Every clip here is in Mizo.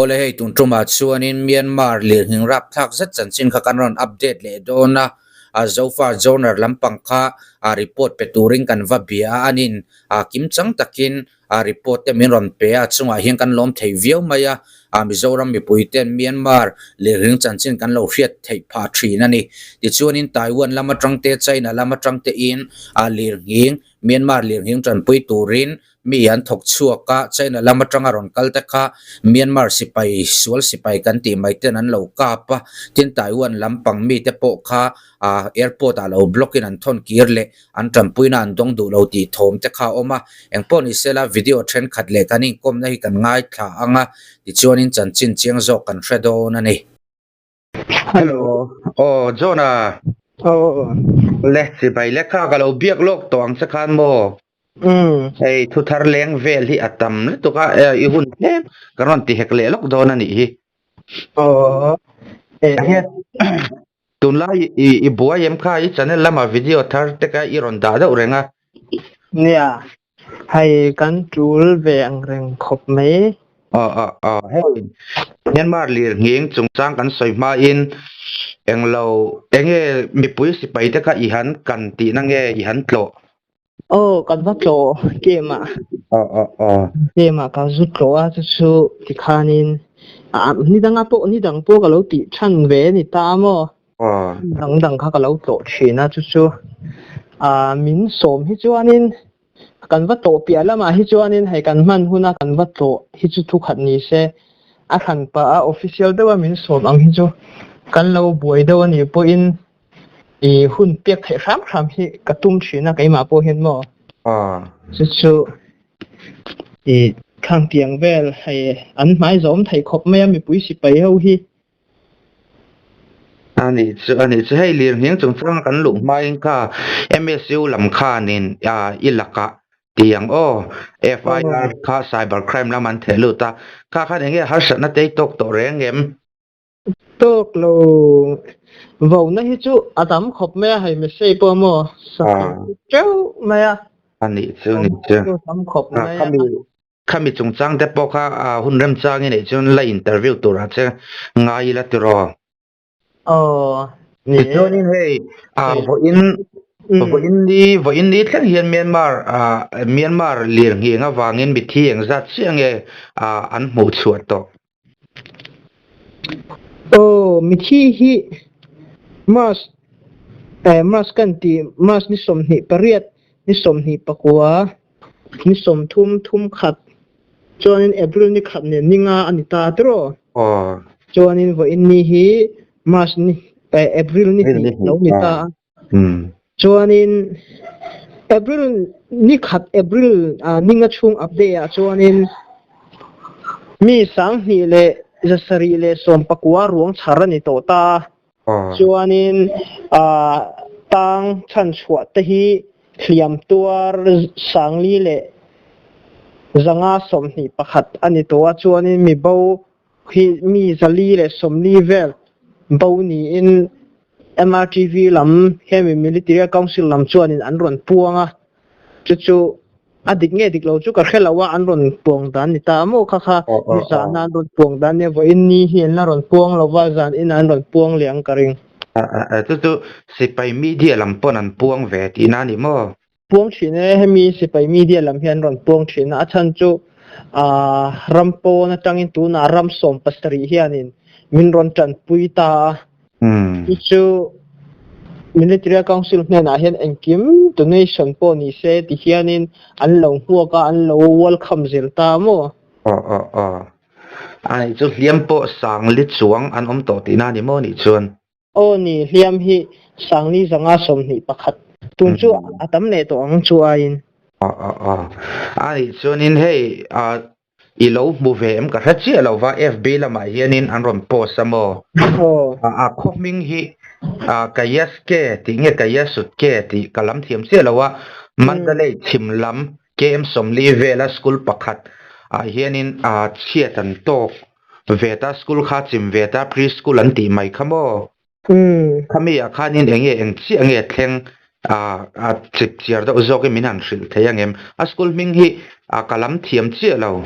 Awle hei tun tumah chuanin Myanmar lirnghing rapthlak zet chanchin kha kan rawn update leh dawn a, a Zofa Journal lampang kha a report pe turin kan va bia a, anin a kimchang takin a report te min rawn pe a, chungah hian kan lawm thei viau mai a, a Mizoram mipui ten Myanmar lirnghing chanchin kan lo hriat theih phah thin a ni. Tichuanin Taiwan lam atang te China lam atang tein a lirnghing Myanmar lirnghing tanpui turin Mi an thawk chhuak a, China lam atanga rawn kal te kha Myanmar sipai, sual sipai kan tih mai ten an lo kap a, tin Taiwan lampang mi te pawh kha airport ah lo block in an thawn kir leh an tanpuina an dawng duh lo tih thawm te kha a awm a. Engpawh ni sela video thenkhat leh kan inkawmna hi kan ngaithla ang a, tichuanin chanchin chiang zawk kan hre dawn a ni. Hello. Aw John-a. Aw. Le chibai le kha ka lo biak lawk tawh ang che khan maw. Umm. Hei thu thar leng vel hi a tam lutuk a, i hun tlem ka rawn ti hek leh lawk dawn a nih hi. Aw. Eh. Tunlai i i buai em kha i channel lama video thar te kha i rawn dah deuh reng a. Nia. Hei kan tul ve ang reng khawp mai. Aw aw aw hei Myanmar lir nghing chungchang kan sawi hmain englo enge mipui sipai te kha i han kan tihna nge i han tlawh? Aw kan va tlawh game ah. Aw aw aw. Game ah ka zu tlawh a chu chu tikhanin nidanga pawh nidang pawh ka lo tih than ve a ni ta maw. Dang dang kha ka lo tlawh thin a, chu chu min sawm hi chuanin kan va tlawh piah lamah hi chuanin hei kan hman huna kan va tlawh hi chu thu khat ni se, a thlan pah a official deuha min sawm ang hi chu kan lo buai deuh a nih pawhin i hun pek theih hram hram hi ka tum thin a keimah pawh hian maw. Chu chu i thangtiang vel hei an hmai zawm thei khawp mai a mipui sipai ho hi. A nih chu a nih chu hei lirnghing chungchanga kan luh hmain kha MSU lam khanin i lakah ti ang aw FIR kha cyber crime lam an theh lut a kha khan enge harsatna te i tawk tawh reng em? Tawk lo vona hi chu a tam khawp mai a hei message pawh maw sakhi teuh mai a. A nih chu a nih chu. Tam khawp mai a. Khami chungchang te pawh kha hun remchang i neih chuan la interview turah che ngai ila tiraw? Aw, ni e. Tichuanin hei vawiin vawiin ni vawiin ni thleng hian Myanmar Myanmar lirnghing avangin mithi engzat chiah nge an hmuh chhuah tawh? Aw, mithi hi March March kan ti March ni 28 ni 24 Ni 30 thum khat chuanin April ni khat nen ni nga a ni ta tiraw? Aw. Chuanin vawiin ni hi March ni eh April ni hnih lo ni ta a. Chuanin April ni khat April ni nga chhung update ah chuanin mi 2719 ruang chhar a ni tawh ta a. Chuanin tang chhanchhuah te hi hliam tuar 4521 a ni tawh a, chuanin mi bo hi mi 440 vel bo niin MRTV lam hemi Military Council lam chuanin an rawn puang a, chu chu A dik nge dik lo chu ka hre lo a, an rawn puang dan ni ta maw kha kha ni zahna an rawn puang dan nia vawiin ni hi an la rawn puang lo va, zan inah an rawn puang leh ang ka ring. Chu chu sipai media lam pawn an puang ve tihna a ni maw? Puang thin e, hemi sipai media lam hi an rawn puang thin a, a chhan chu ram pawn atangin tunah ram 70 hianin min rawn tanpui ta a, Chu chu Military Council hnenah hian engkim donation pawh ni se ti hianin an lo hmuak a, an lo welcome zel ta maw? Aw aw aw. Ani chu hliam pawh sangli chuang an awm tawh tihna a ni maw nih chuan? Aw ni, hliam hi sangli 521. Tun chu a tam leh tawh ang chu aiin. Aw aw aw. Ani chuanin hei I lo hmu ve em ka hre chiah lo va FB lamah hianin an rawn post a maw? A khaw hming hi Kayaske tih nge Kayasutke tih ka lam thiam chiah lo a, Mandalay chhim lam KM 40 vela school pakhat ah hianin chhiat an tawk ve ta, school kha chim ve ta pre school an tih mai kha maw? Khami ah khanin enge eng chiah nge thleng a chip chiar deuh zawkin min han hrilh thei angem? A school hming hi ka lam thiam chiah lo.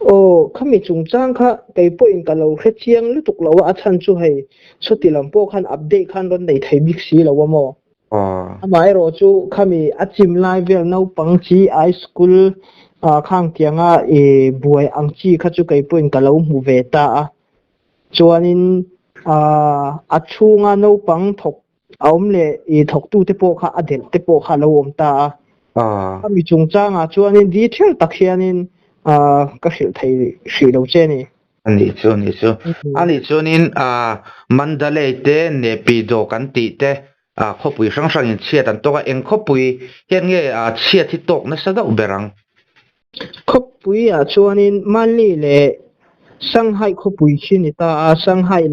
Aw, khami chungchang kha kei pawhin ka lo hre chiang lutuk lo a, a chhan chu hei chuti lam pawh khan update khan rawn nei thei bik si lo a maw? Amaherawh chu khami a chim lai vel naupang chi I school khang tianga i buai ang chi kha chu kei pawhin ka lo hmu ve ta a. Chuanin a chhunga naupang thawk a awm leh i thawktute pawh kha a delh te pawh kha a lo awm ta a. Khami chungchangah chuanin detail tak hianin ka hrilh thei hrih lo che a ni. A nih chu, a nih chu. A nih chuanin Mandalay te Naypyidaw kan tih te khawpui hrang hrangin chhiat an tawk a, eng khawpui hian nge chhiat hi tawk nasa deuh ber ang? Khawpuiah chuanin Manli leh Shanghai khawpui khi ni ta a, Shanghai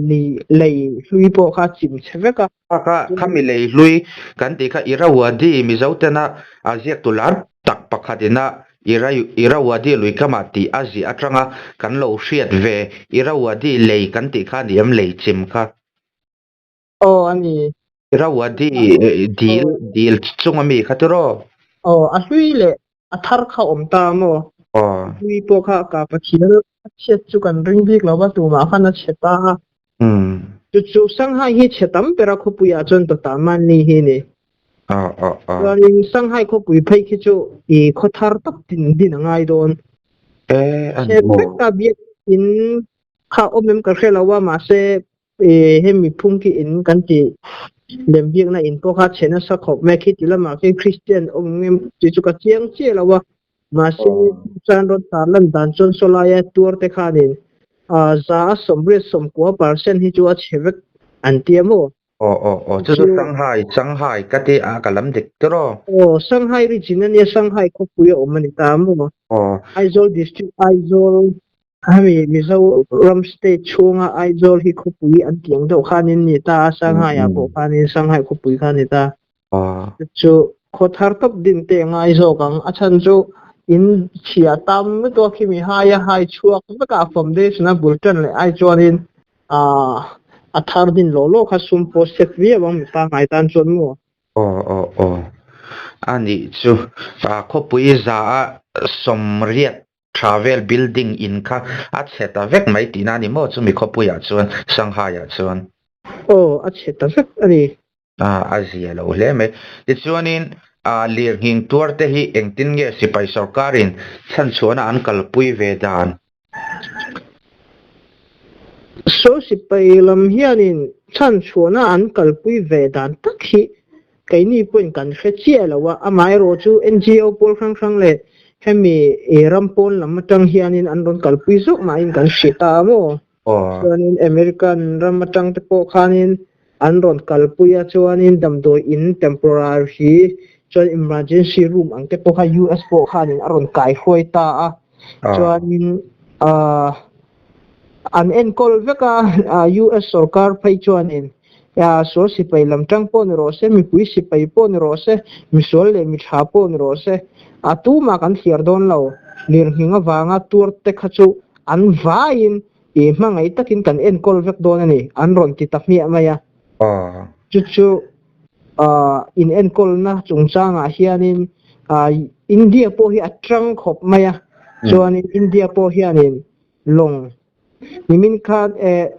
lei hlui pawh kha chim chhe vek a. Kha khami lei hlui kan tih kha Irrawaddy Mizo tena a ziaktu lar tak pakhat ina Irrawaddy lui kamah tih a ziah atanga kan lo hriat ve Irrawaddy lei kan tih kha a ni em lei chim kha? Aw a ni. Irrawaddy dil dil chunga mi kha tiraw? Aw a hlui leh a thar kha awm ta maw? Aw. Hlui pawh kha ka Pathian a chhiat chu kan ring bik lo va tumah khan a chhe ta a. Chu chu Shanghai hi chhe tam ber a khawpuiah chuan Tata Manni hi a ni. Aw aw aw. Chuanin Shanghai khawpui phei khi chu i khaw thar tak din din a ngai dawn. E a ni maw? Chhe vek a biakin kha awm em ka hre lo a mahse Hemi phung khi in kan tih lem biakna in pawh kha chhe nasa khawp mai khi ti lamah khian Kristian awm ngem tih chu ka chiang chiah lo a, mahse chuan rawn tar lan dan chuan saw laia tuar te khanin za a sawmriat sawmkua percent hi chu a chhe vek an ti a maw? Aw aw aw chu chu Shanghai Shanghai ka ti a ka lam dik tawh aw. Aw Shanghai region ania Shanghai khawpui a awm a ni ta maw? Aw. Aizawl district Aizawl Hemi Mizoram state chhunga Aizawl hi khawpui an tih ang deuh khanin ni ta a, Shanghai-ah pawh khanin Shanghai khawpui kha a ni ta. Chu khaw thar tawp din te a ngai zawk ang. A chhan chu in chhia tam lutuk a khimi hai a hai chhuak vek a, foundation a bul tan leh ai chuanin a thar din law law kha sum pawh set viau ang mipa ngai tan chuan maw? Aw aw aw. A nih chu khawpui za a sawmriat Travel building in kha a chhe ta vek mai tihna a ni maw chumi khawpuiah chuan Shanghai-ah chuan? Aw, a chhe ta vek a ni. A zia lo hle mai. Tichuanin lirnghing tuar te hi engtin nge sipai sorkarin chhanchhuahna an kalpui ve dan? Saw sipai lam hianin chhanchhuahna an kalpui ve dan tak hi Keini pawhin kan hre chiah lo a, amaherawh chu NGO pawl hrang hrang leh hemi ram pawn lam atang hianin an rawn kalpui zawk mahin kan hre ta a maw? Chuanin American ram atang te pawh khanin an rawn kalpui a, chuanin damdawi in temporary chuan emergency room ang te pawh kha US pawh khanin a rawn kaihruai ta a, chuanin an enkawl vek a US sorkar phei chuanin. Sual sipai lam tang pawh ni rawh se, mipui sipai pawh ni rawh se, misual leh mi tha pawh ni rawh se, a tumah kan thliar dawn lo. Lirnghing avanga tuar te kha chu an vaiin i hmangaih takin kan enkawl vek dawn a ni, an rawn ti ta hmiah mai a. Chu chu in enkawlna chungchangah hianin India pawh hi a tang khawp mai a, chuanin India pawh hianin lawng Nimin khan eh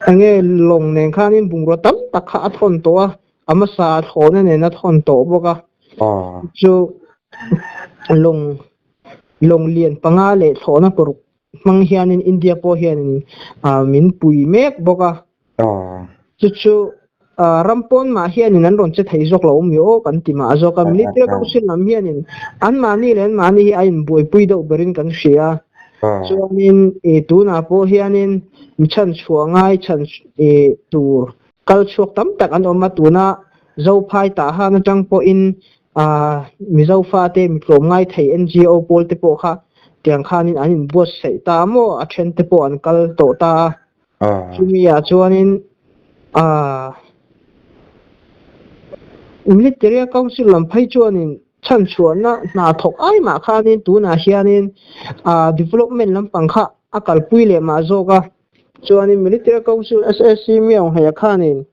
enge lawng nen khanin bungrua tam tak kha a thawn tawh a, a hmasa a thlawhna nen a thawn tawh bawk a. Chu lawng lawng lian panga leh thlawhna paruk hmang hianin India pawh hianin min pui mek bawk a. Chu chu ram pawn mah hianin an rawn che thei zawk lo mi aw kan ti mah zawk a. Military council lam hianin anmahni leh anmahni hi a inbuaipui deuh berin kan hria a. Chuanin tunah pawh hianin mi chhanchhuah ngai chhan tur kal chhuak tam tak an awm a. Tuna Zophai tah han atang pawhin Mizo fate mi tlawm ngai thei NGO pawl te pawh kha tiang khanin an inbuatsaih ta maw a then te pawh an kal tawh ta a. Chumi ah chuanin Military Council lam phei chuanin chhanchhuahna hna thawk ai mah khanin tunah hianin development lampang kha a kalpui leh mah zawk a. Chuanin Military Council SAC Myaungheia khanin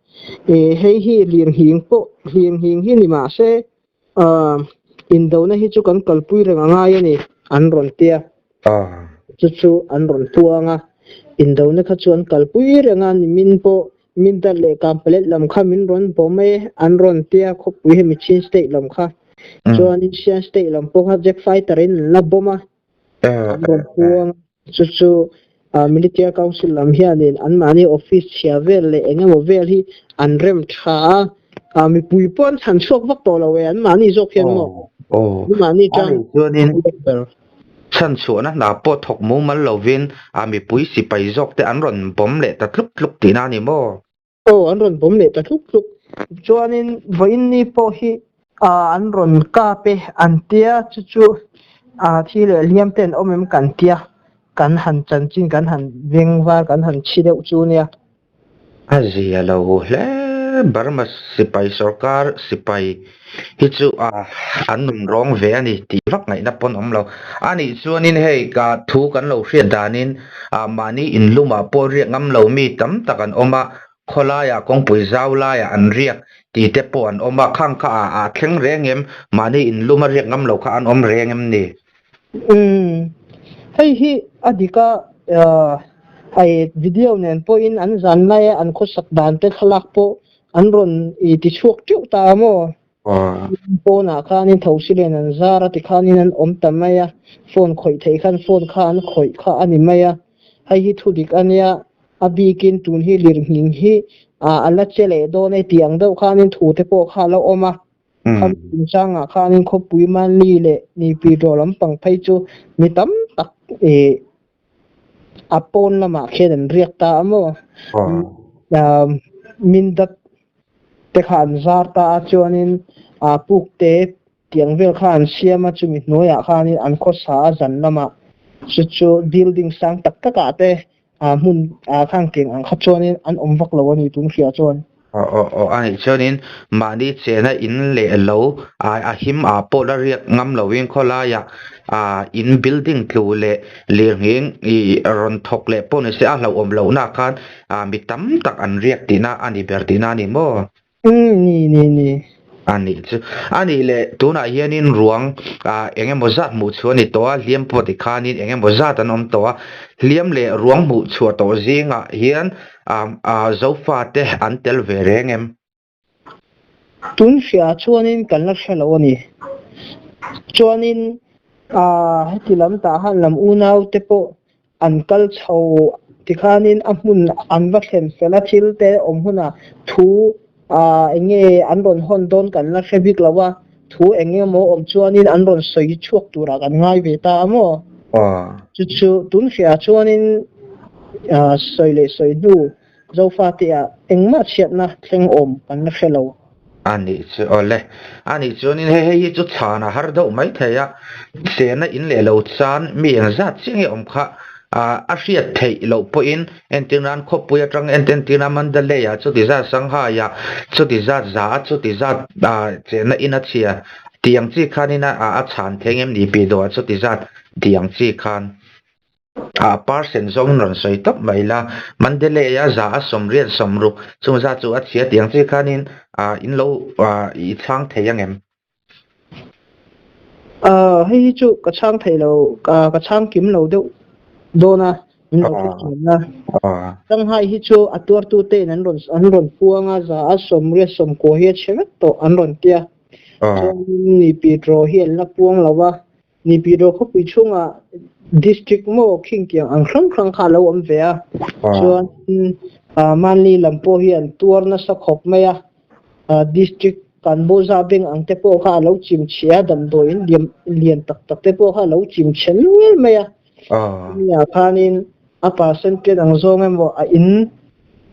hei hi lirnghing pawh lirnghing hi ni mah se indona hi chu kan kalpui reng a ngai a ni an rawn ti a. Chu chu an rawn puang a, indona kha chu an kalpui reng a, nimin pawh Mindat leh Kampalet lam kha min rawn bawm e an rawn tia khawpui hemi Chin State lam kha. Chuanin Shan State lam pawh kha Jet Fighter in an la bawm a, an rawn puang a. Chu chu Military Council lam hianin anmahni office chhia vel leh eng emaw vel hi an rem tha a, mipui pawh an chhan chhuak vak tawh lo e, anmahni zawk hian maw? Anmahni tang ber. Chhan chhuahna hna pawh thawk mumal lovin mipui sipai zawk te an rawn bawm leh ta tluk tluk tihna a ni maw? Aw, an rawn bawm leh ta tluk tluk. Chuanin vawiinni pawh hi an rawn kap e an tia, chu chu thi leh hliam te an awm em kan tia, kan han chanchin kan han veng var kan han chhi deuh chu nia. A zia lo hle, Burma sipai sorkar sipai hi chu an nun rawng ve a ni tih vak ngaihna pawn awm lo. A nih chuanin hei ka thu kan lo hriat danin mahni inlumah pawh riak ngam lo mi tam tak an awm a, khawlaiah kawngpui zau laiah an riak tih te pawh an awm a, khang kha a thleng reng em? Mahni inluma riak ngam lo kha an awm reng em ni? Umm, hei hi a dik a, hei video nen pawhin an zan laia an khawsak dan te thlalak pawh an rawn i ti chhuak teuh ta a maw? Pawnah khanin thosi len an zar a tikhanin an awm ta mai a, phone khawih theih khan phone kha an khawih kha a ni mai a, hei hi thu dik a nia, a bikin tun hi lirnghing hi a la che leh dawn e tih ang deuh khanin thu te pawh kha a lo awm a, khami chungchangah khanin khawpui Manli leh Nipidro lampang phei chu mi tam tak ih a pawn lamah khian an riak ta a maw? Mindat te kha an zar ta a chuanin puk te tiang vel kha an siam a chumi hnuaiah khanin an khawsa a zan lamah chu chu building sang tak takah te hmun khang tiang ang kha chuanin an awm vak lo a ni tun hriah chuan. Aw aw aw a nih chuanin mahni chena in leh lo a him ah pawh la riak ngam lovin khawlaiah ah in building tlu leh lirnghing ih rawn thawk leh pawh ni se a hlauhawm lohna khan ah mi tam tak an riak tihna a ni ber tihna a ni maw? Umm ni ni ni. A nih chu. A nih leh tunah hianin ruang ah eng emaw zat hmuh chhuah a ni tawh a, hliam pawh tikhanin eng emaw zat an awm tawh a, hliam leh ruang hmuh chhuah tawh zingah hian Ah Zofate an tel ve reng em? Tun hriah chuanin kan la hre lo a ni. Chuanin ah heti lam tah han lam unau te pawh an kal chho tikhanin a hmun an va thlen fel a thil te awm hunah thu ah eng nge an rawn hawn dawn kan la hre bik lo a, thu eng emaw awm chuanin an rawn sawi chhuak turah kan ngai ve ta a maw? Chu chu tun hriah chuanin sawi leh sawi hnu Zofa tihah engmah chhiatna thleng awm kan la hre lo. A nih chu awle. A nih chuanin hei hei hi chu chhan a har deuh mai thei a, chena in leh lo chan mi engzat chiah nge awm kha a hriat theih loh pawhin entir nan khawpui atang entir nan Mandalay ah chuti zat Shanghai ah chuti zat za a chuti zat chena in a chhia tih ang chi khanin a chhan thei ngem ni pi dawh ah chuti zat tih ang chi khan a percent zawngin rawn sawi tawp mai la Mandalay a za a sawmriat sawmruk chung zat chu a chhia tih ang chi khanin in lo i chhang thei angem. Hei hi chu ka chhang thei lo, ka chhang kim lo deuh dawn a, min lo hrethiam a. Shanghai hi chu a tuartu tein an rawn an rawn puang a, za a sawmriat sawmkua hi a chhe vek tawh an rawn tia. Chuanin ni Petro hi an la puang lo a, ni Petro khawpui chhungah district maw khing tiang ang hrang hrang kha a lo awm ve a. Chuan Manli lam pawh hi an tuar nasa khawp mai a. District kan Boza Bank ang te pawh kha a lo chim chhe a, damdawiin lian lian tak tak te pawh kha a lo chim chhe nual mai a. Chumi ah khanin a percentage ang zawng emaw a in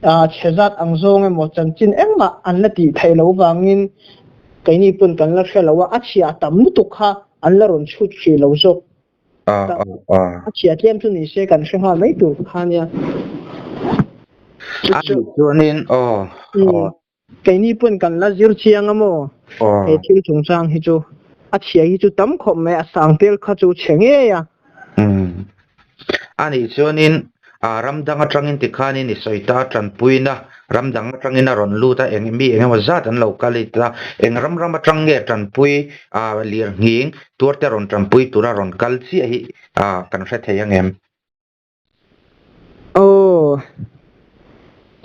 chhe zat ang zawng emaw chanchin engmah an la tih theih loh vangin keini pawn kan la hre lo a, a chhia a tam lutuk kha an la rawn chhut hrih lo zawk. A chhia tlem chu ni se kan hre nghal mai tur kha nia. A nih chuanin aw aw. Keini pawn kan la zir chiang a maw? He thil chungchang hi chu a chhia hi chu tam khawp mai a sang tel kha chu chhe ngei a. A nih chuanin. A ram dang atangin tikhanin i sawi ta tanpuina ram dang atangin a rawn lut a, eng mi eng emaw zat an lo kal i ta, eng ram ram atang nge tanpui a lirnghing tuar te rawn tanpui tura rawn kal chiah hi a kan hre thei ang em? Aw,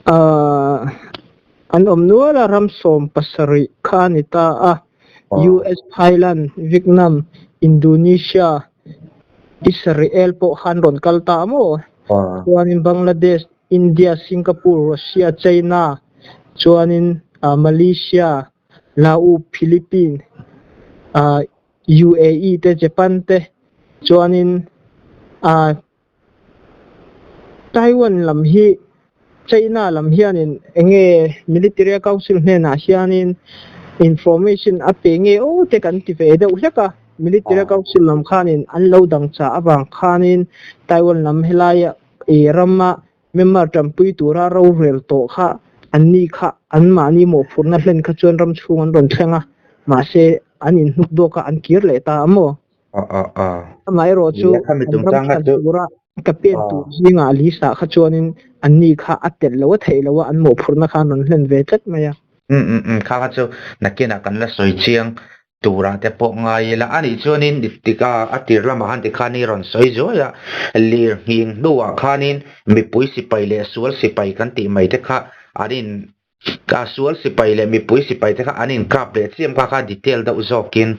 ah, an awm nual a, ram 70 kha a ni ta a, US, Thailand, Vietnam, Indonesia, Israel pawh khan rawn kal ta a maw? Chuanin Bangladesh, India, Singapore, Russia, China, chuanin Malaysia, Laos, Philippines, UAE te, Japan te, chuanin Taiwan lam hi China lam hianin enge Military Council hnenah hianin information a pe nge aw te kan ti ve deuh hlek a, Military Council lam khanin an lo dang chah avang khanin Taiwan lam helaia i rama Myanmar tanpui tura rorel tawh kha anni kha anmahni mawhphurhna hlen kha chuan ram chhung an rawn thleng a, mahse an inhnuk dawk a an kir leh ta a maw? Amaherawh chu an ram chhan tura ka pen tur zingah list ah kha chuanin anni kha a telh lo a theih lo a, an mawhphurhna kha an rawn hlen ve tlat mai a. Umm umm umm kha kha chu nakinah kan la sawi chiang turah te pawh ngai ila. A nih chuanin tika a tir lamah khan tikhan i rawn sawi zuai a, lirnghing hnuah khanin mipui sipai leh sual sipai kan tih mai te kha an in sual sipai leh mipui sipai te kha an inkap leh chiam kha kha detail deuh zawkin.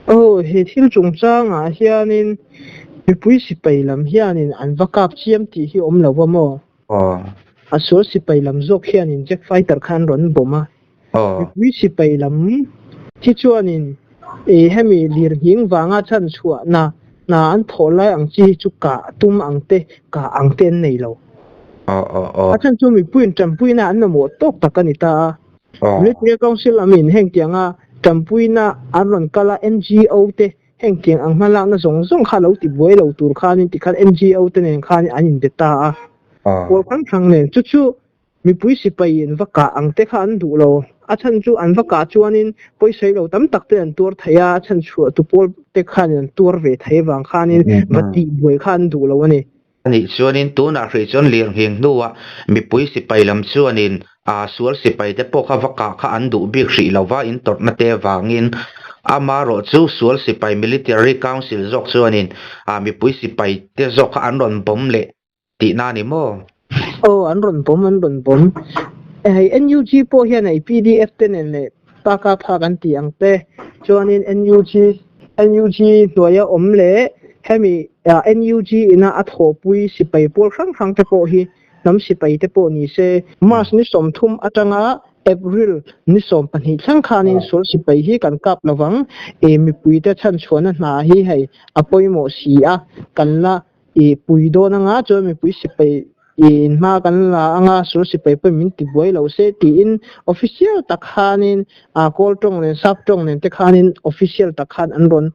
Aw, he thil chungchangah hianin mipui sipai lam hianin an va kap chiam tih hi awm lo va maw? A sual sipai lam zawk hianin jet fighter kha an rawn bawm a. Mipui sipai lam hi chuanin hemi lirnghing vanga chhan chhuahna hna an thawh lai ang chi hi chu kah tum ang te, kah ang te an nei lo. A chhan chu mipuiin tanpuina an mamawh tawk tak a ni ta a. Military Council lamin heng tianga tanpuina an rawn kal a, NGO te heng tiang ang hmalakna zawng zawng kha lo ti buai lo tur khanin tikhan NGO te nen khan an inbe ta a, pawl hrang hrang nen. Chu chu mipui sipaiin va kah ang te kha an duh lo. A chhan chu an va kah chuanin pawisawi lo tam tak te an tuar thei a, a chhan chhuah tu pawl te khanin an tuar ve thei avang khanin va tih buai kha an duh lo a ni. A nih chuanin tunah hrih chuan lirnghing hnuah mipui sipai lam chuanin aa sual sipai te pawh kha va kah kha an duh bik hrih lova in tawrhna te avangin amarawh chu sual sipai military council zawk chuanin aa mipui sipai te zawk kha an rawn bawm leh tihna a ni maw? Aw an rawn bawm an rawn bawm. Hei NUG pawh hian hei pdf te nen leh Paka phak an tih ang te chuanin NUG NUG hnuaia awm leh hemi NUG ina a thawhpui sipai pawl hrang hrang te pawh hi hnam sipai te pawh ni se. March ni 30 atanga April ni 12 thleng khanin sual sipai hi kan kap lovang e mipuite chhanchhuahna hna hi hei a pawimawh si a kan la I pui dawn anga chuan mipui sipai in hma kan la anga sur sipai pawhin min ti buai lo se tiin official tak khanin ah kawl tawng nen sap tawng nen te khanin official tak khan an rawn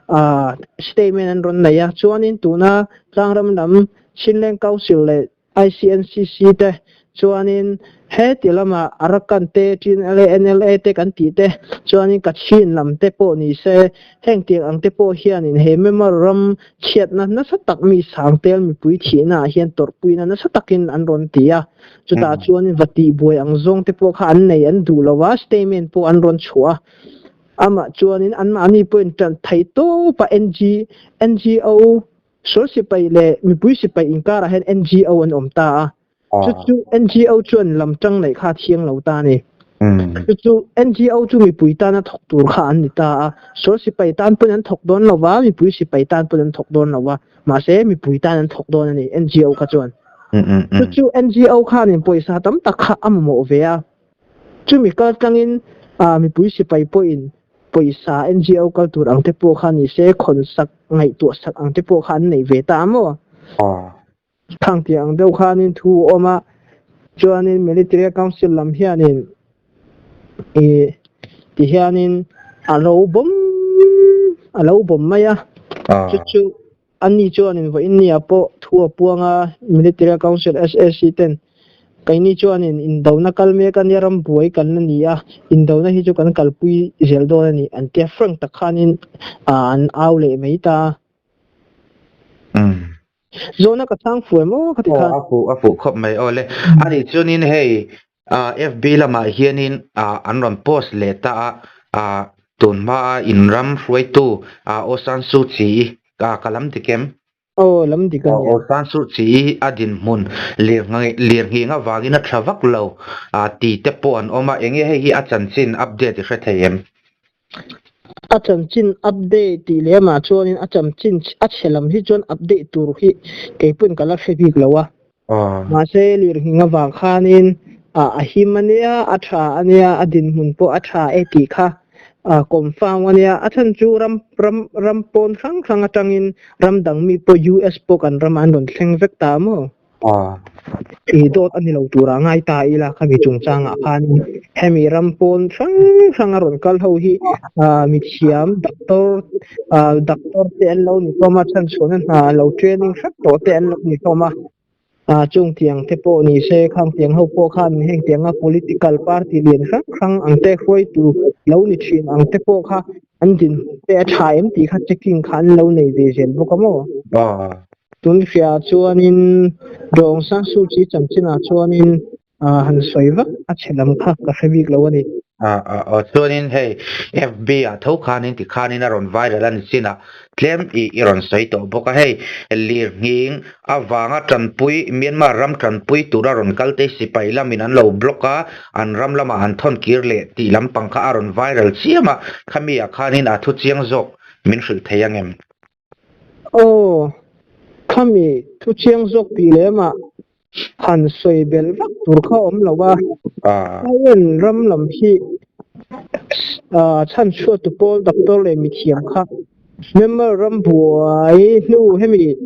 ah statement an rawn nei a chuanin tuna tlangram lam Chinleng Council leh ICNCC te chuanin heti lama Arakan te, Chin-LA, NLA te kan tih te chuanin Kachin lam te pawh ni se, heng tiang ang te pawh hianin he Myanmar ram chhiatna nasa tak mi sangtel mipui thihna ah hian tawrhpuina nasa takin an rawn ti a, chutah chuanin va tihbuai ang zawng te pawh kha an nei an duh lo a, statement pawh an rawn chhuah a. Amah chuanin anmahni pawhin ṭan thei tawpa NG, NGO, Sual sipai leh mipui sipai inkarah hian NGO an awm ta a. Chu chu NGO chuan lam tang neih kha a thiang lo ta a ni. Chu chu NGO chu mipui tana thawk tur kha an ni ta a. Sual sipai tan pawn an thawk dawn lo va, mipui sipai tan pawn an thawk dawn lo va. Mahse mipui tan an thawk dawn a ni NGO kha chuan. Chu chu NGO khanin pawisa tam tak kha a mamawh ve a. Chumi kal tlangin mipui sipai pawhin pawisa NGO kal tur ang te pawh kha ni se, khawn sak, ngaihtuah sak ang te pawh kha an nei ve ta a maw? Khang tih ang deuh khanin thu a awm a, chuanin Military Council lam hianin ih ti hianin a lo bawm a lo bawm mai a, chu chu Ani chuanin vawiin nia pawh thu a puang a, Military Council SAC ten keini chuanin indona kal mek a nia ram buai kan la ni a, indona hi chu kan kalpui zel dawn a ni an tia frank tak khanin an au leh mai ta a. Zawhna ka chhang fuh em aw khati khan. Aw a fuh a fuh khawp mai aw le. Anih chuanin hei FB lamah hianin an rawn post leh ta a, tun hmaa in ram hruaitu Aung San Suu Kyi ka lam dik em? Aw lam dik a nia. Aung San Suu Kyi a dinhmun lirnghing avangin a tha vak lo ti te pawh an awm a, enge hei hi a chanchin update i hre thei em? A chanchin update tih leh amah chuanin a chanchin a chhe lam hi chuan update tur hi keipawhin ka la hre bik lo a. Mahse lirnghing avang khanin a him a nia, a tha a nia, a dinhmun pawh a tha e tih kha confirm a nia. A chhan chu ram ram ram pawn hrang hrang atangin ram dang mi pawh US pawh kan ramah an rawn thleng vek ta maw? I dawt a ni lo tura ngai ta ila khami chungchangah khanin hemi ram pawn hrang hrang a rawn kal ho hi mithiam doctor doctor te an lo ni hlawm a chhanchhuahna hna lo training hrep tawh te an lo ni hlawm a chung tiang te pawh ni se khang tiang ho pawh khan heng tianga political party lian hrang hrang ang te hruaitu lo ni thin ang te pawh kha an din te a tha em tih kha checking kha an lo nei ve zel bawk a maw. Tun hriaah chuanin Dawng San Suu Kyi chanchinah chuanin han sawi vak a chhe lam kha ka hre bik lo a ni. Aw chuanin hei FB ah tho khanin ti khanin a rawn viral a ni chin a, tlem i i rawn sawi tawh bawk a. Hei lirnghing avanga tanpui Myanmar ram tanpui tura rawn kal te sipai lamin an lo block a, an ram lamah an thawn kir leh tih lampang kha a rawn viral chiam a, khami ah khanin a thu chiang zawk min hrilh thei angem? Aw, khami thu chiang zawk tih lemah han sawi belh vak tur kha awm lo a, Thailand ram lam hi chhanchhuahtu pawl doctor leh mithiam kha Myanmar ram buai hnu hemi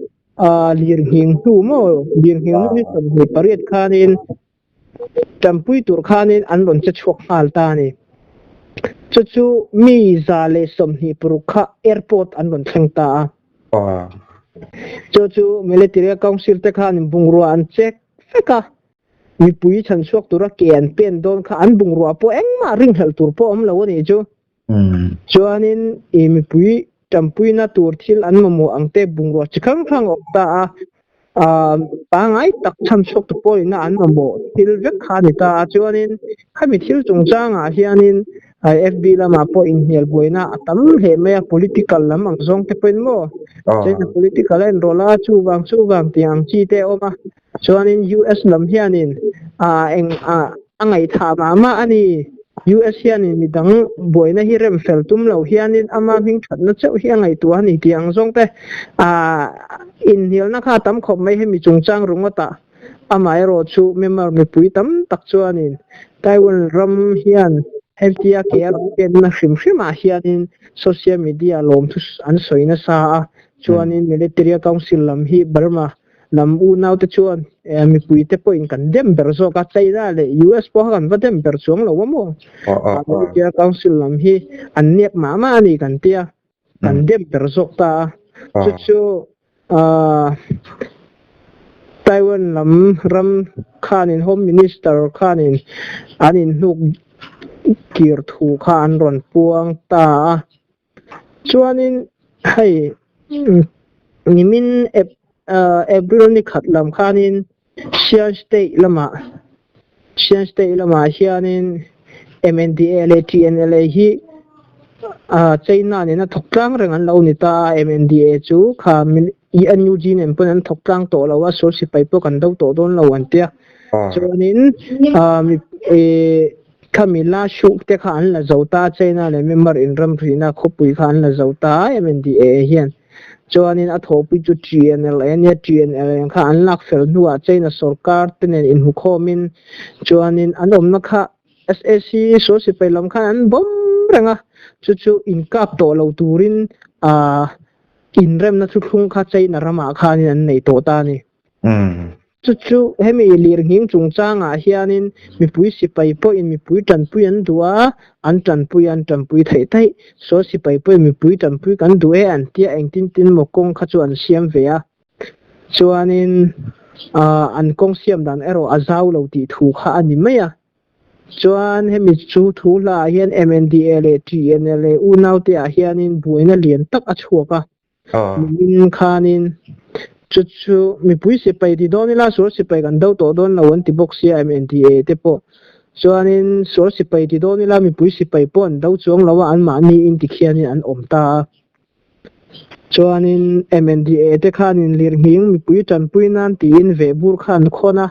lirnghing hnu maw lirnghing hnu hi 28 khanin Tanpui tur khanin an rawn che chhuak nghal ta a ni. Chu chu mi 126 kha airport an rawn thleng ta a. Chu chu Military Council te khanin bungrua an check vek a, mipui chhan chhuak tura ke an pen dawn kha an bungrua pawh engmah ringhlelh tur pawh awm lo a nih chu. Chuanin i mipui tanpuina tur thil an mamawh ang te bungrua chi hrang hrang a awm ta a, pangngai tak chhan chhuak tu pawhin an mamawh thil vek kha a ni ta a. Chuanin khami thil chungchangah hianin FB lamah pawh inhnial buaina a tam hle mai a, political lam ang zawng te pawhin maw China political a inrawlh a, chuvang chuvang tih ang chi te a awm a. Chuanin US lam hianin eng a ngaihthah mah mah a ni. US hianin midang buaina hi rem fel tum lo hianin ama hming thatna chauh hi a ngaihtuah a ni tih ang zawng te inhnialna kha a tam khawp mai hemi chungchang ringawtah. Amaherawh chu Myanmar mipui tam tak chuanin Taiwan ram hian hetia ke a rawn penna hrim hrimah hianin social media lawmthu an sawi nasa a, chuanin Military Council lam hi Burma Lam unaute chuan mipuite pawhin kan dem ber zawk a, China leh US pawh kha kan va dem ber chuang lo a maw? Military Council lam hi an nep mah mah a ni kan tia, kan dem ber zawk ta a. Chu chu Taiwan lam ram khanin Home Minister khanin an inhnuk kir thu kha an rawn puang ta a. Chuanin hei nimin April ni khat lam khanin Shan State lamah Shan State lamah hianin MNDA leh TNLA hi China nena thawk tlang reng an lo ni ta a, MNDA chu kha NUG nen pawn an thawk tlang tawh lo a, sual sipai pawh kan do tawh dawn lo an tia. Chuanin Khami la hruk te kha an la zo ta a, China leh Myanmar inramrihna khawpui kha an la zo ta a, MNDAA hian. Chuanin a thawhpui chu TNLA a nia, TNLA kha an lak fel hnuah China sorkar te nen inhmukhawmin chuanin an awmna kha SAC sual sipai lam khan an bawm reng a, chu chu inkap tawh lo turin inremna thuthlung kha China ramah khanin an nei tawh ta a ni. Chu chu hemi lirnghing chungchangah hianin mipui sipai pawhin mipui tanpui an duh a, an tanpui a, an tanpui theih theih. Saw sipai pawhin mipui tanpui kan duh e an tia engtin tin maw kawng kha chu an siam ve a. Chuanin an kawng siam dan erawh a zau lo tih thu kha a ni mai a. Chuan hemi chu thu hlaah hian MNDA leh TNLA unaute ah hianin buaina lian tak a chhuak a. Nimin khanin. Chu chu mipui sipai ti dawn ila sual sipai kan do tawh dawn lo an ti bawk sia MNDA te pawh. Chuanin sual sipai ti dawn ila mipui sipai pawh an do chuang lo a, anmahni in tikhianin an awm ta a. Chuanin MNDA te khanin lirnghing mipui tanpui nan tiin vehbur kha an khawn a,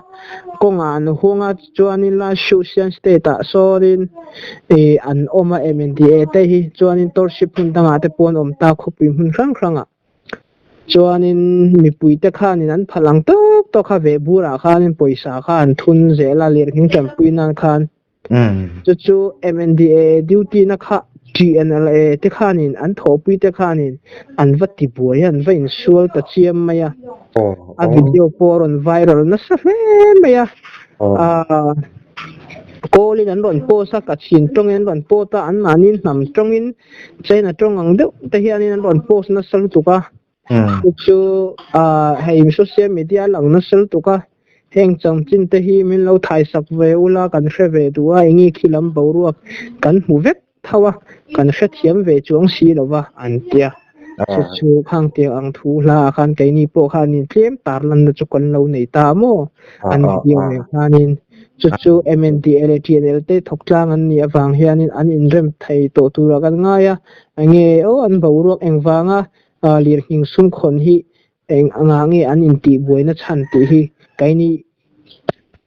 kawngah an hung a, chuanin Lashusian state ah sawnin ih an awm a MNDA te hi, chuanin Torship hmun dangah te pawh an awm ta khawpui hmun hrang hrangah. Chuanin mipuite khanin an phal ang tawk tawk a vehburah khanin pawisa kha an thun zel a lirnghing tanpui nan khan. Chu chu MNDA duty na kha TNLA te khanin an thawhpui te khanin an va ti buai a, an va insual ta chiam mai a. A video pawh a rawn viral nasa hle mai a. Call in an rawn post a, Kachin tawngin an rawn post a, anmahni hnam tawngin China tawng ang deuh te hianin an rawn post nasa lutuk a. Chu chu hei social media lang nasa lutuk a, heng chanchin te hi min lo thaisak ve ula kan hre ve duh a, enge khi lam boruak kan hmu vek tho a, kan hrethiam ve chuang si lo va an tia. Chu chu khang tiang ang thu hla ah khan keini pawh khanin tlem tarlanna chu kan lo nei ta maw an video nen khanin. Chu chu MNDA leh TNL te thawk tlang an nih avang hianin an inrem thei tawh turah kan ngai a, enge aw an boruak engvanga Lirnghing sumkhawn hi eng angah nge an intih buaina chhan tih hi keini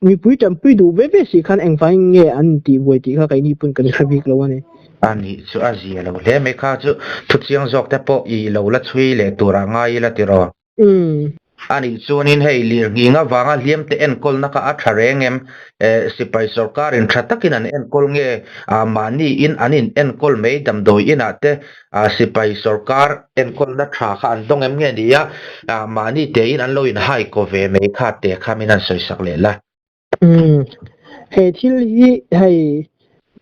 mipui tanpui duh ve ve si khan engvangin nge an intih buai tih kha keini pawn kan hre bik lo a ni. A nih chu a zia lo hle mai kha chu thuchiang zawk te pawh i lo la chhui leh turah ngai ila tiraw. Umm. A nih chuanin hei lirnghing avanga hliamte enkawlna kha a tha reng em? Eh, sipai sorkarin tha takin an enkawl nge? Ah, mahniin an in enkawl mai damdawi inah te ah sipai sorkar enkawlna tha kha an dawng em nge ni a? Ah, mahni tein an lo in hai kaw ve mai kha te kha min han sawisak leh la. Umm, he thil hi hei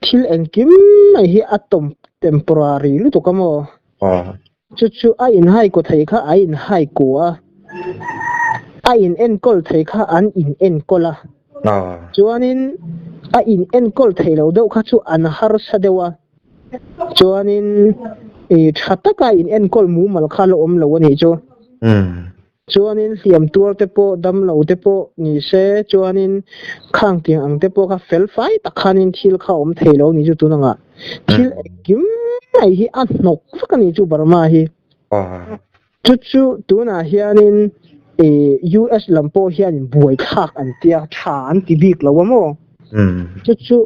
thil engkim mai hi a tawm temporary lutuk a maw? Chu chu a inhai kaw thei kha a inhai kaw a, a in enkawl thei kha an in enkawl a, chuanin a in enkawl thei lo deuh kha chu an harsa deuh a, chuanin ih tha taka in enkawl mumal kha la awm lo a nih chu. Chuanin hliam tuar te pawh dam lo te pawh ni se chuanin khang tiang ang te pawh kha fel fai tak khanin thil kha awm thei lo ni chu tun angah thil engkim mai hi a hnawk vak a ni chu Burma hi. Chu chu tunah hianin US lam pawh hianin buaithlak an tia tha an ti bik lo a maw? Chu chu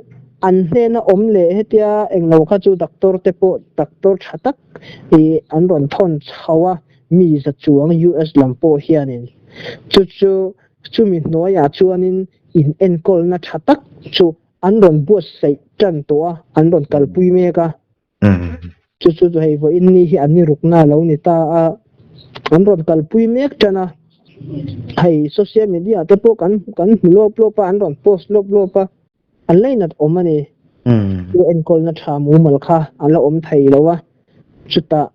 an hnena awm leh hetia englo kha chu doctor te pawh doctor tha tak an rawn thawn chho a. Mi za chuang US lam pawh hianin chu chu chumi hnuaiah chuanin in enkawlna tha tak chu an rawn buatsaih tan tawh a, an rawn kalpui mek a. Chu chu hei vawiin ni hi an ni rukna a lo ni ta a, an rawn kalpui mek tan a. Hei social media te pawh kan kan hmu lawp lawp a, an rawn post lawp lawp a, an lainat awm a ni. Chu enkawlna tha mumal kha a la awm thei lo a, chutah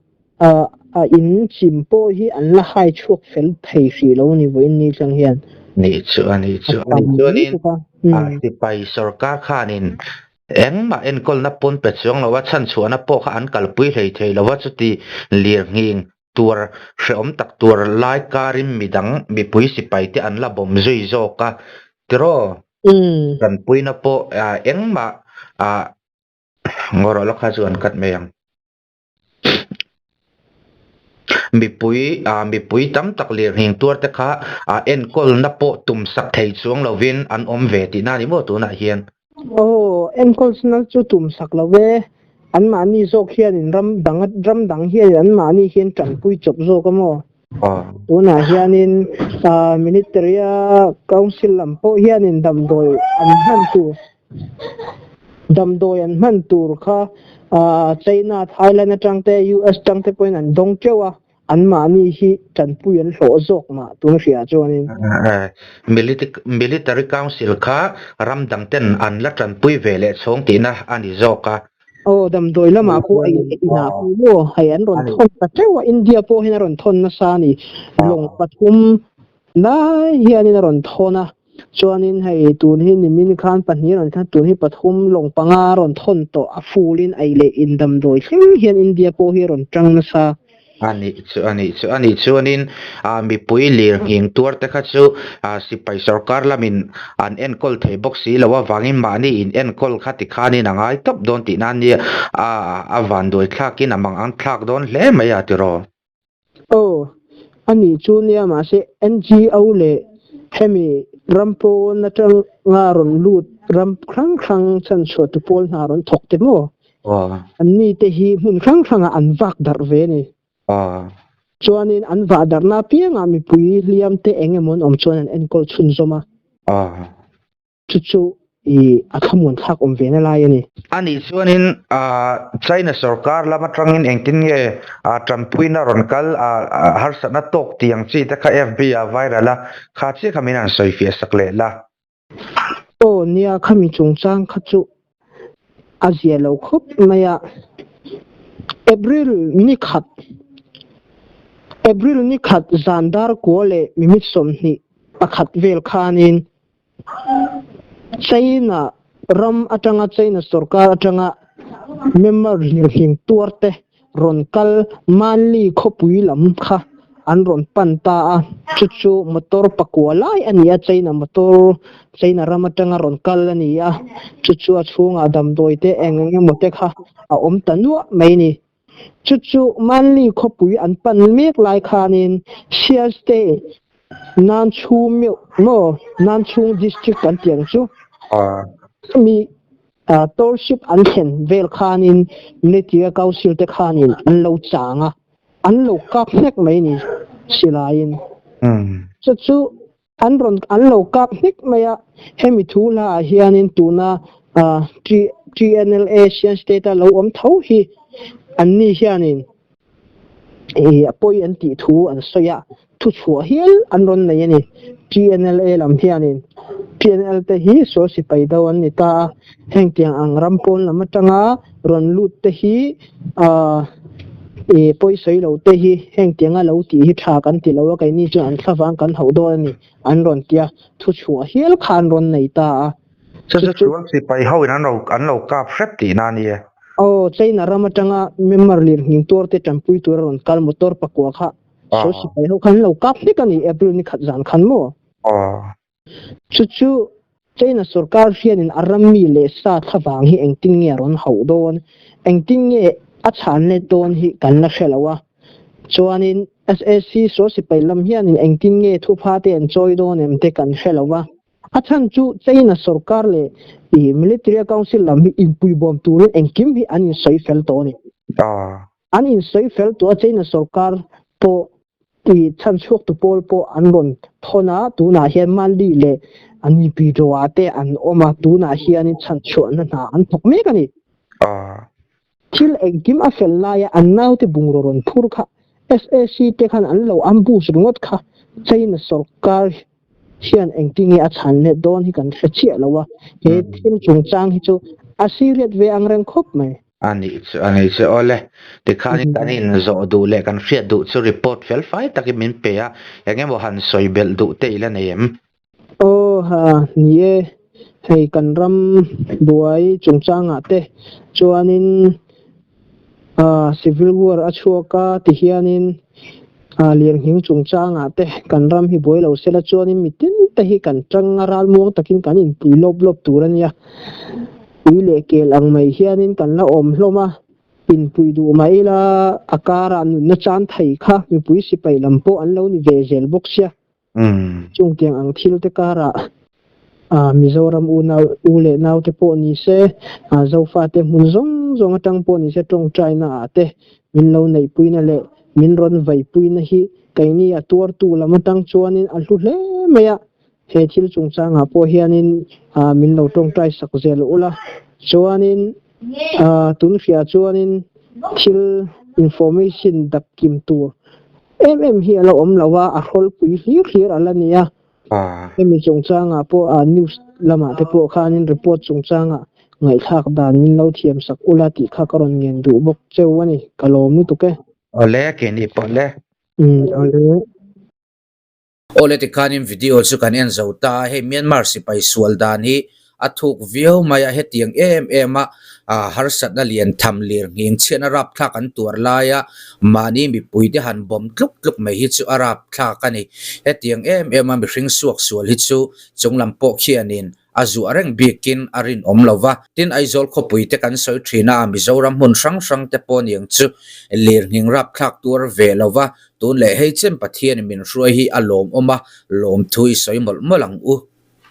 A in chim pawh hi an la hai chhuak fel thei hrih lo a ni vawiin ni thleng hian. Nih chu a nih chu a nih chuanin a sipai sorkar khanin engmah enkawlna pawn pe chuang lo a, chhanchhuahna pawh kha an kalpui hlei thei lo a, chuti lirnghing tuar hrehawm tak tuar lai karin midang mipui sipai te an la bawm zui zawk a tiraw? Tanpuina pawh engmah ngaw rawh la kha chu an cut mai ang. Mipui ah mipui tam tak lirnghing tuar te kha ah enkawlna pawh tum sak thei chuang lovin an awm ve tihna a ni maw tunah hian? Aw, enkawlna chu tum sak lo e. Anmahni zawk hianin ram dang ram dang hianin anmahni hian tanpui chawp zawk a maw? Tunah hianin ah Military a Council lam pawh hianin damdawi an hman tur Damdawi an hman tur kha China, Thailand atang te, US atang te pawhin an dawng teuh a, anmahni hi tanpui an hlawh zawk mah tun hriah chuanin. Military Council kha ram dang ten an la tanpui ve leh chhawng tihna a ni zawk a. Aw, damdawi lamah pawh a inah pawh maw hei an rawn thawn ta teuh a, India pawh hian a rawn thawn nasa a ni. Lawng pathum Lai hianin a rawn thawn a, chuanin hei tun hi nimin khan pahnih a rawn thawn, tun hi pathum lawng panga a rawn thawn tawh, a full in ei leh in damdawi thleng hian India pawh hi a rawn tang nasa. A nih chu a nih chu a nih chuanin ah mipui lirnghing tuar te kha chu ah sipai sorkar lamin an enkawl thei bawk si lo avangin mahni in enkawl kha tikhanin a ngai tawp dawn tihna a nia ah a vanduai thlakin a mang ang thlak dawn hle mai a tiraw. Aw, a nih chu nia mahse NGO leh hemi ram pawn atanga rawn lut ram hrang hrang chhanchhuah tu pawl hna rawn thawk te maw? An ni te hi hmun hrang hrangah an vak darh ve a ni. Chuanin an vah darhna apiangah mipui hliam te eng emaw an awm chuan an enkawl chhunzawm a. Chu chu i a thlamuan thlak awm ve na lai a ni. A nih chuanin China sorkar lam atangin engtin nge tanpuina rawn kal harsatna tawk tih ang chi te kha FB ah viral a, kha chiah kha min han sawi fiah sak leh la. Aw nia khami chungchang kha chu a zia lo khawp mai a, April ni khat April ni khat zan dar kua leh minute 20 pakhat vel khanin China ram atanga China sorkar atanga member lirnghing tuar te rawn kal Manli khawpui lam kha an rawn pan ta a, chu chu motor pakua lai a ni a, China motor China ram atanga rawn kal a ni a, chu chu a chhungah damdawi te eng eng emaw te kha a awm ta nuah mai a ni. Chu chu Manli khawpui an pan mek lai khanin Siaste Nanchhung meuh maw Nanchhung District an tih ang chu mi township an thlen vel khanin Military Council te khanin an lo chang a, an lo kap hnek mai ni silaiin. Chu chu An rawn an lo kap hnik mai a, hemi thu hlaah hianin tuna TNLA Sian State a lo awm tho hi anni hianin a pawi an tih thu an sawi a, thuchhuah hial an rawn nei a ni. TNLA lam hianin TNL te hi sual sipai do an ni ta a, hengtiang ang ram pawn lam atanga rawn lut te hi I pawi sawi lo te hi heng tianga lo tih hi tha kan ti lo a, keini chuan an thlavang kan hauh dawn a ni an rawn ti a, thuchhuah hial kha an rawn nei ta a. Chu chu chuan sipai ho in an ro an lo kap hrep tihna a ni e. Aw, China ram atanga Myanmar lirnghing tuar te tanpui tura rawn kal motor pakua kha sawi sipai ho khan an lo kap hlek a ni April ni khat zan khan maw? Aw. Chu chu China sorkar hianin a ram mi leh sa thlavang hi engtin nge a rawn hauh dawn, engtin nge a chhan let dawn hi kan la hre lo a. Chuanin SAC sual sipai lam hianin engtin nge thupha te an chawi dawn em te kan hre lo a. A chhan chu China sorkar leh Military Council lam hi inpuibawm turin engkim hi an insawi fel tawh a ni. An insawi fel tawh a, China sorkar pawh ti chhan chhuak tu pawl pawh an rawn thawn a, tunah hian Mali leh Nipidawah te an awm a, tunah hianin chhan chhuahna hna an thawk mek a ni. Thil engkim a fel laia an naute bungraw rawn phur kha SAC te khan an lo ambush ringawt kha China sorkar hian engtinge a chhan let dawn hi kan hre chiah lo a, he thil chungchang hi chu a serious ve ang reng khawp mai. A nih chu, a nih chu awle. Tikhanin kan inzawh duh leh kan hriat duh chu report fel fai takin min pe a, eng emaw han sawi belh duh te i la nei em? Aw ha, ni e, hei kan ram buai chungchangah te chuanin civil war a chhuak a tihianin lirnghing chungchangah te kan ram hi buai lo sela chuanin mitin te hi kan tang a ralmuang takin kan inpui lawp lawp tur a nia. Pui leh kel ang mai hianin kan la awm hlawm a, inpui duh mah ila a karah nunna chan thei kha mipui sipai lam pawh an lo ni ve zel bawk sia. Chungtiang ang thil te karah Mizoram unau u leh nau te pawh ni se, Zofate hmun zawng zawng atang pawh ni se tawngtaina ah te min lo neihpuina leh min rawn veipuina hi keini a tuartu lam atang chuanin a hlu hle mai a. He thil chungchangah pawh hianin min lo tawngtai sak zel ula, chuanin tunhriah chuanin thil information dak kim tur em em hi a la awm lo a, a hrawlpui hlir hlir a la ni a. Hemi chungchangah pawh news lamah te pawh khanin report chungchangah ngaihthlak dan min lo thiam sak ula tih kha ka rawn ngen duh bawk cheu a ni, ka lawm lutuk e. Awle, keini pawh le. Awle. Awle tikhanin video chu kan en zo ta a, hei Myanmar sipai sual dan hi A thuk viau mai a, hetiang em em a harsatna lian tham lir nghing chhiatna rapthlak an tuar lai a, mahni mipuite han bawm tluk tluk mai hi chu a rapthlak a ni. Hetiang em em a mihring suak sual hi chu chunglam pawh khianin a zuah reng bikin a rinawm lo va. Tin, Aizawl khawpui te kan sawi thin a, Mizoram hmun hrang hrang te pawh niang chu lir nghing rapthlak tuar ve lo va, tun leh hei chen Pathianin min hruai hi a lawmawm a, lawmthu i sawi mawlh mawlh ang u.